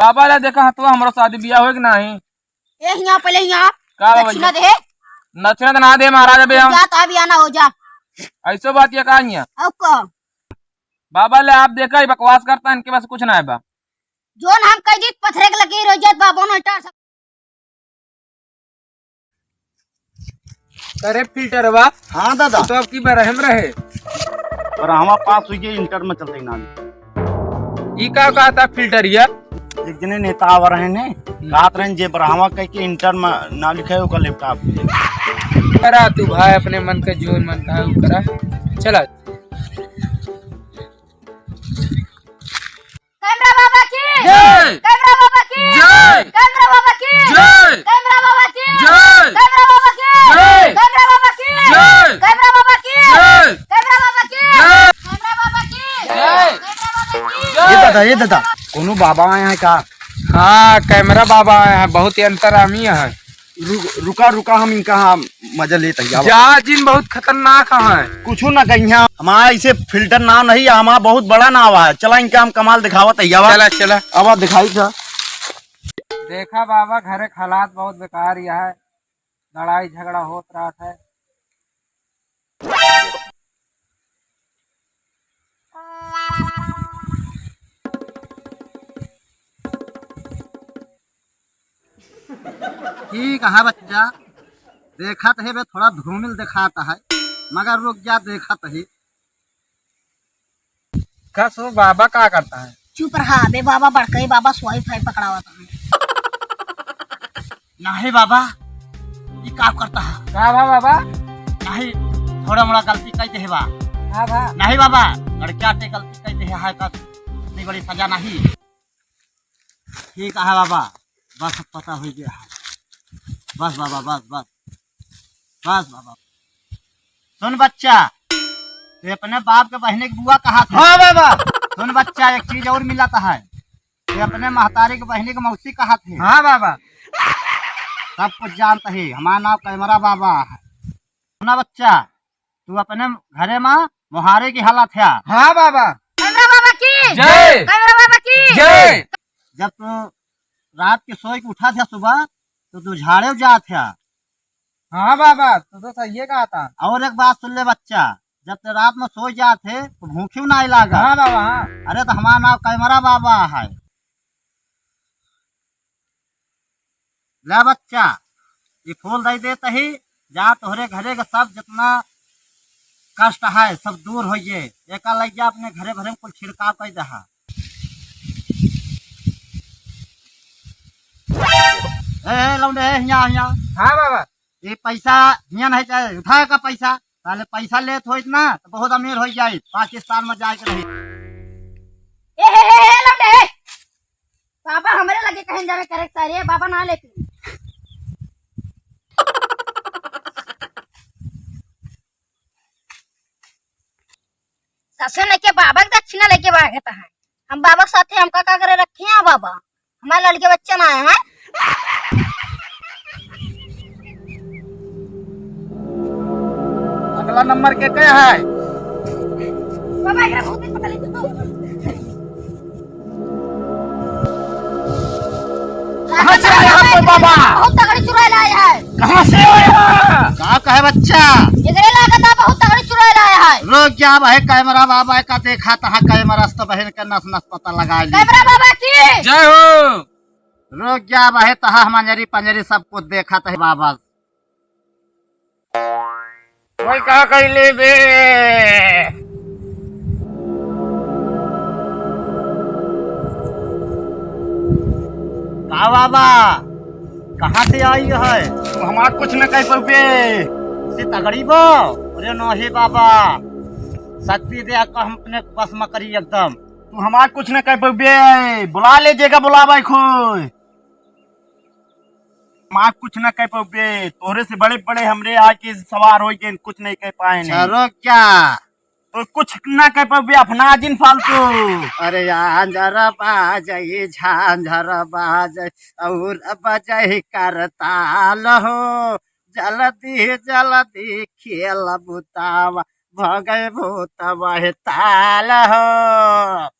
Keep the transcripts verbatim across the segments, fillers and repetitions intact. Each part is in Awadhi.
बाबा ला देखा हथवा, हमरो शादी बियाह होए कि नाही? ए, हियाँ पहले हियाँ। का बाबा दक्षिणा जी? दे। दक्षिणा तो ना दे महाराज अबे हम। जा तो अभी आना हो जा। ऐसो बात ये का हियाँ? अब का? बाबा ले आप देखा ही बकवास करता है, इनके पास कुछ ना है बा। जोन हम कह दी पत्थरे के लकीर हो जात बाबा, न हटा सक- अरे फिल्टरवा। हाँ दादा। तो अब की बरहम रहे। बरहमा पास हुई है, इंटर में चलते ही ना। ई का कहता फिल्टरिया? एक जने नेता आवा रहे ने, कहत रहे जे बरहमा कह के इंटर में नाम लिखा है, ओकर लैपटॉप दे। करा तू भाई अपने मन के, जो मन का है वो करा। चला। कैमरा बाबा की जय। कैमरा बाबा की जय। कैमरा बाबा की जय। कैमरा बाबा की जय। कैमरा बाबा की जय। कैमरा बाबा की जय। कैमरा बाबा की जय। कैमरा बाबा की जय। कैमरा बाबा की जय। कैमरा बाबा की जय। ये दादा, ये दादा, कोनो बाबा आए हैं का? हाँ, कैमरा बाबा आए हैं, बहुत ही अंतरामी है। रु-, रुका, रुका, हम इनका, हाँ, मजा लेत हई, आवा। जा जिन बहुत खतरनाक है। कुछो ना कहिया, हमारा इसे फिल्टर नाव नहीं है, हमारा बहुत बड़ा नाव है। चला इनका हम कमाल दिखावत हई, आवा। चला, चला। आवा दिखाई था। देखा बाबा, घरे के हालात बहुत बेकार ही है, लड़ाई झगड़ा होत रहत है। ठीक है बच्चा, देखत है बे, थोड़ा धूमिल देखात है, मगर रुक जा, देखत है। का सो बाबा का करता है? चुप रहा बे बाबा, बड़कई बाबा सोई फाई पकड़ावत है। नहीं बाबा, ई का करता है? का भा बाबा? नहीं, थोड़ा मोड़ा गलती कइ देहे बा। का भा? नहीं बाबा, लड़किया ते गलती कइ देहे है का, इतनी बड़ी सजा नहीं। ठीक है बाबा, बस अब पता हो गया है। बस बाबा, बस, बस, बस बाबा। सुन बच्चा, तू अपने बाप के बहिनी के बुआ कहा था। हाँ बाबा। सुन बच्चा, एक चीज और मिलत है, तू अपने महतारी के बहिनी के मौसी कहा थे। हाँ बाबा। सब कुछ जानत ही, हमार नाम कैमरा बाबा है। सुना बच्चा, तू अपने घरे मा मोहारे की हालत है। हाँ बाबा। कैमरा बाबा की जय। कैमरा बाबा की जय। जब तू रात के सोई के उठा था सुबह, तो तू झाड़े जात है। हाँ बाबा, तू तो सही है कहा था। और एक बात सुन ले बच्चा, जब ते रात में सोई जात है तो भूखियो नाहीं लागा। हाँ बाबा, हाँ। अरे तो हमार नाम कैमरा बाबा है। ले बच्चा, ये फूल दे देत ही, जा तोहरे घरे का सब जितना कष्ट है सब दूर होइए। एका लइ जा अपने घरे भरे में कुल छिड़काव कर दहा। ए, ए, लौंडे, ए, हियाँ, हियाँ। हाँ बाबा। ये पैसा हियाँ नहीं चाहे, उठाए का पैसा। पहले पैसा लेत होइत ना, तो बहुत अमीर हो जाइत, पाकिस्तान में जाए के रही। ए, हे, हे, हे, लौंडे, ए। बाबा हमरे लगे कहीं जावे करे सारे, बाबा ना लेती। ससुर लेके बाबा के दक्षिणा लेके भागत है। हम बाबा के साथे हमका का करे रखे हैं बाबा? हमारे लड़के बच्चे ना आए हैं। अगला नंबर के के है? बाबा, एकरा बहुत पता नहीं तू। कहाँ से आया है कोई बाबा? बहुत तगड़ी चुड़ैल आया है। कहाँ से आया? का कहे बच्चा? एकरे लागत है बहुत तगड़ी चुड़ैल आया है। रुक जा भाई, कैमरा बाबा का देखा तहा, कैमरा से तो बहन के नस नस पता लगा ली। कैमरा बाबा की जय हो। रुक जा भाई, तहा मंजरी पंजरी सब कुछ देखत है बाबा। कोई का कइले बे? का बाबा, कहाँ से आई है? तू हमार कुछ न कह पउबे। से तगड़ी बा? अरे नाही बाबा, शक्ति दे का हम अपने बस में करी एकदम। तू हमार कुछ न कह पउबे, बुला ले जेका बुलावा खोय। माँ कुछ ना कह पउबे, तोहरे से बड़े बड़े हमरे आके सवार होइ गए, कुछ नहीं कह पाए नहीं। चलो क्या? तो कुछ ना कह पउबे, अपना जिन फालतू। अरे झांझर बाजे, झांझर बाजे, और बजे करताल हो, जल्दी जल्दी खेल बुतावा, भगे भूत वह ताल हो।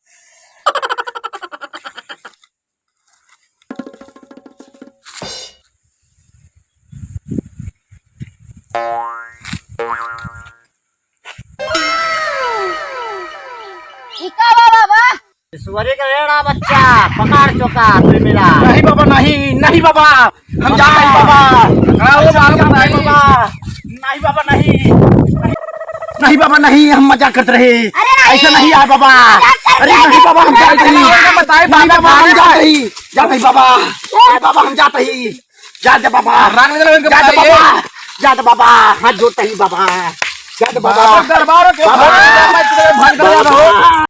वरी का रेड़ा बच्चा, पकड़ चोका, तू मिला। नहीं बाबा, नहीं, नहीं बाबा, हम जात ही बाबा। पकड़ाओ बाबा, नहीं बाबा, नहीं बाबा, नहीं। नहीं बाबा, नहीं, हम मजाक करत रहे। अरे नहीं। ऐसा नहीं यार बाबा। मजाक करत रहे। अरे नहीं बाबा, हम जात ही। अरे नहीं बाबा, हम जात ही। जात ही बाबा। अरे बाबा, हम जात ही। जात बाबा। राम निकल इनके जात बताइए। बाबा। जात बाबा। हाथ जोड़त ही बाबा। जात बाबा। बाबा दरबार के बाबा। भाग गया, भाग गया। बाबा।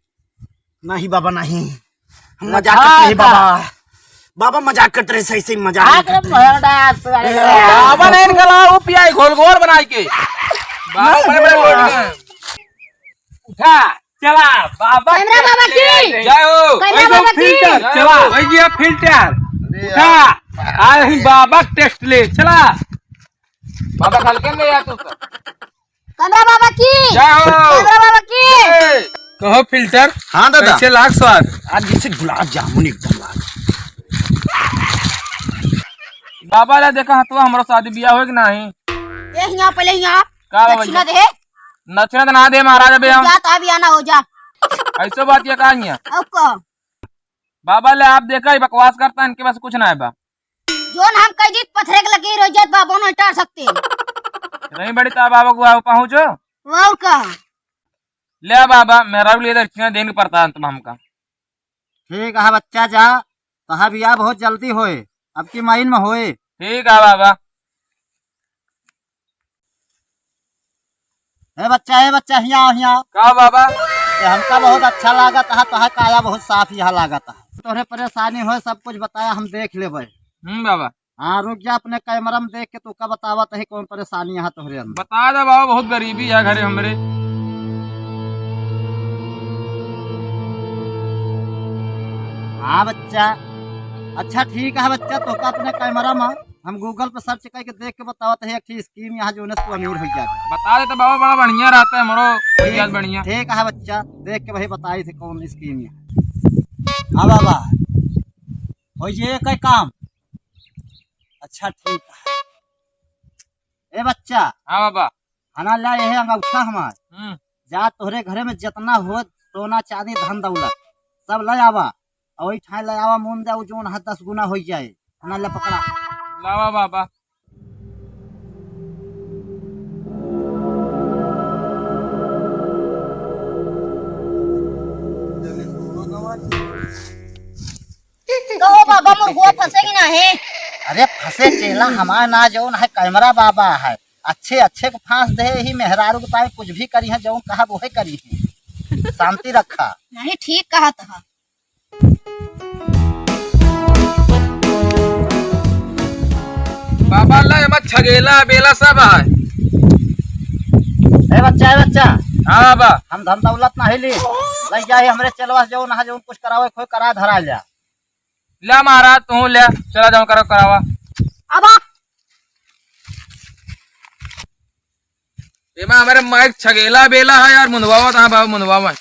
नहीं बाबा, नहीं। हम मजाक करत रहे बाबा। बाबा मजाक करत रहे, सही सही मजाक करत रहे। बाबा नहीं इनका लाओ, पियाई घोल घोल बनाई के। बाबा बड़े बड़े लोग हैं। उठा, चला, बाबा कैमरा बाबा की। जय हो। कैमरा बाबा की। फिल्टर, चला, वही गया फिल्टर। उठा, आज हम बाबा टेस्ट ले, चला। बाबा हल्के में यार तू तो। कैमरा बाबा की। जय हो। कैमरा बाबा की। जय। कहो फिल्टर। हाँ दादा। कैसे लाग स्वाद? आज जैसे गुलाब जामुन एकदम लाग। बाबा ला देखा हथवा, हमरो शादी बियाह होए कि नाही? ए हियाँ पहले हियाँ। का बाबा दक्षिणा जी? दे। दक्षिणा तो ना दे महाराज अबे हम। जा तो अभी आना हो जा। ऐसो बात ये कहा हियाँ? अब कह। बाबा ले आप देखा ही बकवास करता है, इनके पास कुछ ना है बा। जोन हम कह दी पत्थरे के लकीर हो जात बाबा, नहीं टार सकते। नहीं बड़ी ता बाबा को आओ पहुँचो। और का? ले बाबा, मेरा लिए दक्षिणा देने पड़ता है तुम हमका। ठीक है बच्चा, जा, तहा बियाह बहुत जल्दी होए, अब की महीन में होए। ठीक है बाबा। ए बच्चा, ए बच्चा, हियाँ आओ, हियाँ आओ। का बाबा? ए, हमका बहुत अच्छा लागत है, तोहार काया बहुत साफ यहाँ लागत है। तोहरे परेशानी होए, सब कुछ बताया, हम देख लेबे। हम्म बाबा। हाँ, रुक जा, अपने कैमरा में देख के तोका बतावत है कौन परेशानी है तोहरे अंदर। बता दे बाबा, बहुत गरीबी है घरे हमरे। हाँ बच्चा, अच्छा ठीक है बच्चा, तोका अपने कैमरा में हम Google पे search करके देख के बतावत है, एक ठे scheme यहाँ जोने से तू अमीर हो जाबे। बता दे तो बाबा, बड़ा बढ़िया रहता है, हमरो हो जात बढ़िया। ठीक है बच्चा, देख के वही बताई थे कौन scheme है। हाँ बाबा, हो ये कई काम। अच्छा ठीक है। ए बच्चा। हाँ बाबा। हना ला यह अंगूठा हमार। हम्म। जा तोहरे घरे में जितना हो सोना चांदी धन दौलत सब ले आवा। और वही ठाए ले आवा, मोन दे, जोन है दस गुना हो जाए। हना ले पकड़ा। लावा बाबा। कहो बाबा, मुर्गुआ फंसे कि नाही? अरे फंसे चेला हमार ना, जौन है कैमरा बाबा है, अच्छे अच्छे को फांस दे, ही मेहरारू के ताई कुछ भी करी है, जौन कहा वो है करी है। शांति रखा। नहीं, ठीक कहा था। बाबा ला एमा छगेला बेला सब है। ए बच्चा, ए बच्चा। हाँ बाबा। हम धन दौलत नहीं ली, लग जाए हमरे चेलवा से जौन है, जौन कुछ करावे कोई करा धरा जा। ले महाराज, तू ले, चला जाओ, करो, करावा। अब आ। एमा हमारे माइक छगेला बेला है यार, मुंदवावा, हाँ बाबा, मुंदवावा।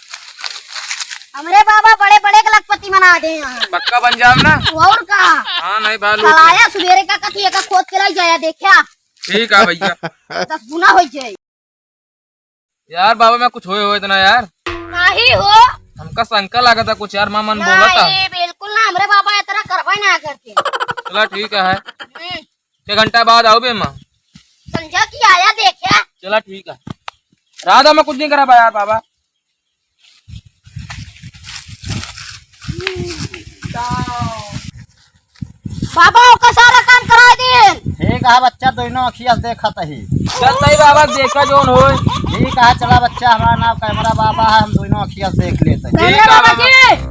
हमरे बाबा बड़े बड़े के लखपति बना दे यहाँ। पक्का बन जाओ ना। और का? हाँ, नहीं भाई, लूट ले। चलाया सुबेरे का कथी एका खोद के लाई जाया, देखा। ठीक है भैया। दस गुना हो जाए। यार बाबा, मैं कुछ होए होए इतना यार। नाही हो। हमका शंका लागत है कुछ यार, माँ मन बोला था। नाही, बिल्कुल ना, हमरे बाबा इतना करवाई ना करते। चला ठीक है। हम्म। के घंटा बाद आओ बे माँ। समझा कि आया देखे। चला ठीक है। राधा में कुछ नहीं करा बा यार बाबा। बाबा, ओकर सारा काम करा दे। ठीक है बच्चा, दोनों अखिया से देखत ही। चलता ही बाबा, देखा जौन होए। ठीक है, चला बच्चा, हमारा नाम कैमरा बाबा है, हम दोनों अखिया से देख लेते हैं। ठीक है बाबा।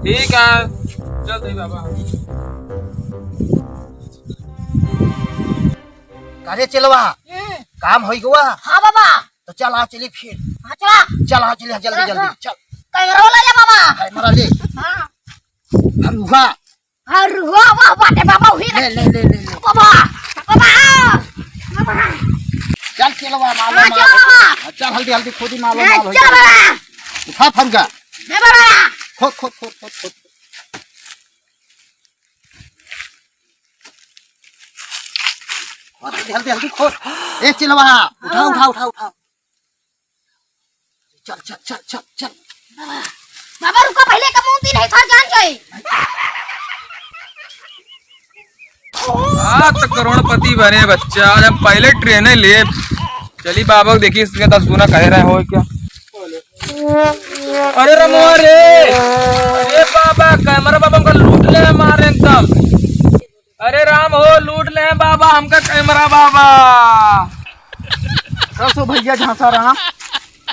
ठीक है, चलता ही बाबा। का रे चेलवा, हम्म। काम होई गवा? हाँ बाबा। तो चल आ चली फिर। हाँ, चला। चल आ चली, जल्दी, हाँ, जल्दी, हाँ। चल। कैमरा वाला ले बाबा। कैमरा ले। हाँ। हरुहा। हरुहा, वाह, बाटे बाबा, उही ले, ले, ले, ले, ले। बाबा, बाबा, बाबा। चल, चेलवा, मालो, हाँ, मालो। चल बाबा। हाँ, चल, हल्दी, हल्दी, खोदी, मालो, हाँ, माल हो चल गया। बाबा। उठा फरुगा। ले बाबा। खोद, खोद, खोद, खोद, खोद। खोद, हल्दी, हल्दी, खोद। ए, चेलवा, उठा, हाँ। उठा, उठा, उठा। चल, चल, चल, चल, चल। बाबा, रुका, पहले का मुंह नहीं, सर, जान जाई। आज तो करोड़पति बने बच्चा, आज हम पहले ट्रेन ले। चली बाबा को देखी, इसके दस गुना कह रहे हो क्या? अरे रमो रे, अरे बाबा, कैमरा बाबा हमका लूट ले मारे एकदम। अरे राम हो, लूट ले बाबा हमका कैमरा बाबा। कसो भैया झांसा राम। हाँ।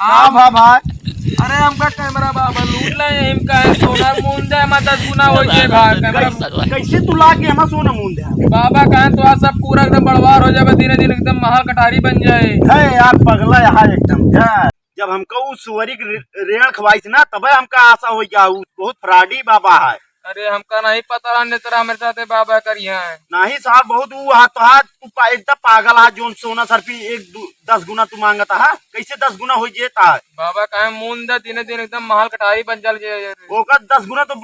हाँ भा भाई। अरे हमका कैमरा बाबा लूट ले, हमका है सोना मूंद दे, मैं दस गुना हो जाए भाई कैमरा। कैसे तू ला के हमारा सोना मूंद दे? बाबा कहे तो आज सब पूरा एकदम बड़वार हो जाए, धीरे धीरे एकदम महल कटारी बन जाए। है यार पगला यहाँ एकदम यार। जब हमका उ सुअरी के रे-, रेड़ खवाई थी ना, तबे हमका आशा हो गया, उ बहुत फ्रॉडी बाबा है। अरे, हमका नहीं पता रहा, नेतरा मेरे साथे बाबा करी है। नहीं साहब, बहुत उ हाथ, हाथ तू पा-, एकदम पागल है, जोन सोना सर पे एक दु-, दस गुना तू मांगता है, कैसे दस गुना हो जेता है? बाबा कहे मूंद दे, दिने दिन एकदम महल कटारी बन चल गया ये। ओकर दस गुना तो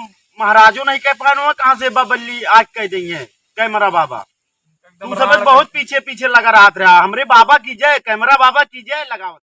महाराजो नहीं कह पाए, कहाँ से बबली आज कह देंगे कैमरा बाबा। एकदम तू समझ राड़ बहुत के। पीछे पीछे लगा रहा था। हमरे बाबा की जय, कैमरा बाबा की जय लगावत।